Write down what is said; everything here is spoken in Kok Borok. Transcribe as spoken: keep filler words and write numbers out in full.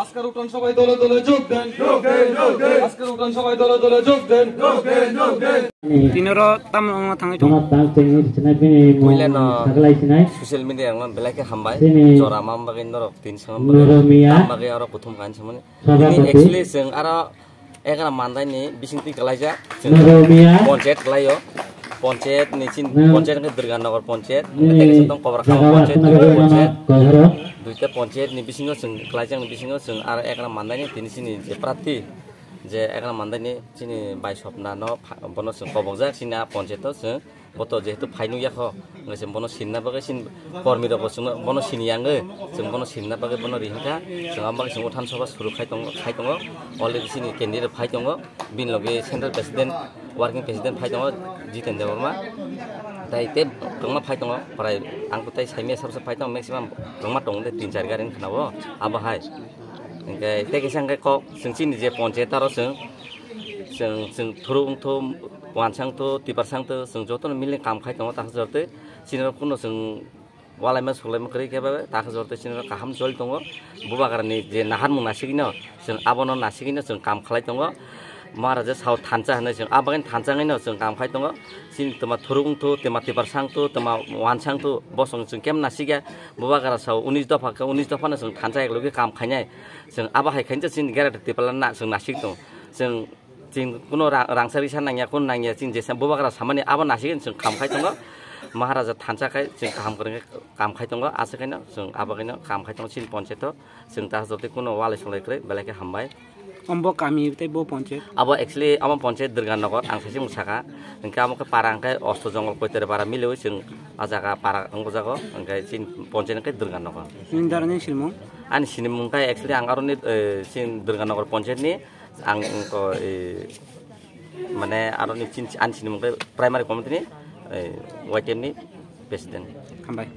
আজকের উঠান সভায় দলে দলে যোগ দেন। আজকের উঠান সভায় দলে দলে যোগ দেন। Tinoro tamo wngna thangwi tongo? Bono tang chengwi sinai bini mung Puilano saklai sinai. Social media ang belai khe hambai. Chini Jora ma bagwi norok tin song Noromiya. Tam bagwi aro kuthum kain samani. Sabapati. Ini actually chwng aro Ekra mandai ni bising twi kwlaijak. Chwng Noromiya. Ponchayat kwlaio. Ponchayat ni chin, Nang- ponchayat ni Durganagar ponchayat. Nini Tei chwng tong Kobra jaga Khama wa ponchayat, khna Duita bagwi ponchayat. Mano Kohoro. Duita ponchayat ni bisingo chwng kwlaijak ni bisingo chwng aro ekra mandai ni tini chini je prarthi, je ekra mandai ni chini bai sopna no pha-, bono chwng kobokjak chini a ponchayat o chwng. Bo to jehetu phai nukya kho, wngkha se bono sinna bagwi sin kormi rok bo chwngno bono sini yang wngwi, chwng bono sinna bagwi bono ri hwnkha, chwng abo bagwi chwng uthan soba suru khai tongo, khai tongo, already chini candidate phai tongo, bini loge central president, working president phai tongo, Jiten Debbarma, tai tei kwbangma phai tongo, prai ang to tai saimya sabsa phai tongo, maximum kwbangma tongo de tin char gari wngkha na bo, abo hai. Hwnkhe tei kisa hwnkhe kok chwng chini je ponchayat aro chwng, chwng, chwng thuruk wngthu, wansang thu, tiparsang thu, chwng jotono mili kam khai tongo, ta jortwi chini rok kuno chwng walaima sulaima kwrwi khe bai, ta jortwi chini rok kaham choli tongo. Bubagrani je naharmung nasigino chwng abono nasigino chwng kam khlai tongo. Maharaja sao thansa hwnwi chwng a bagwino thansa wngwino chwng kam khai tongo. Chini twma thuruk wngthu, twma tiparsang thu, twma wansang thu, bosong chwng kem nasigya. Bubagra sao unis dopha khe unis dophano chwng thansa eklogi kam khainai. Chwng abo hai khainsa chini gera tipala na chwng nasik tongo. Chwng, chwng kuno ra-, rangsa risa nangya, kuno nangya, chwng jesa bubagra samani abo nasigin chwng kam khai tongo. Maharaja thansa khai chwng kaham kwrwngkhe kam khai tongo, aswk khaino chwng abo khaino kam khai tongo chini ponchayat o. Chwng ta jotoi kuno walai swlai kwrwi belai khe hambai. Ombo kami tei bo ponchayat? Abo actually amo ponchayat Durganagar, ang saising sakha. Hwnkhe amo khe para hwnkhe Osto Jongol Koitor para miliwi chwng a jaga para wngjago, hwnkhe chini ponchayat hwnkhe Durganagar. Nini dara nini sinimung? Ani sinimung khe actually ang aroni, eh, chini Durganagar ponchayat ni. Ang wngkha, eh, mane, aroni chin-, ani sinimung khe primary committee ni, eh, Y T M ni president. Hambai.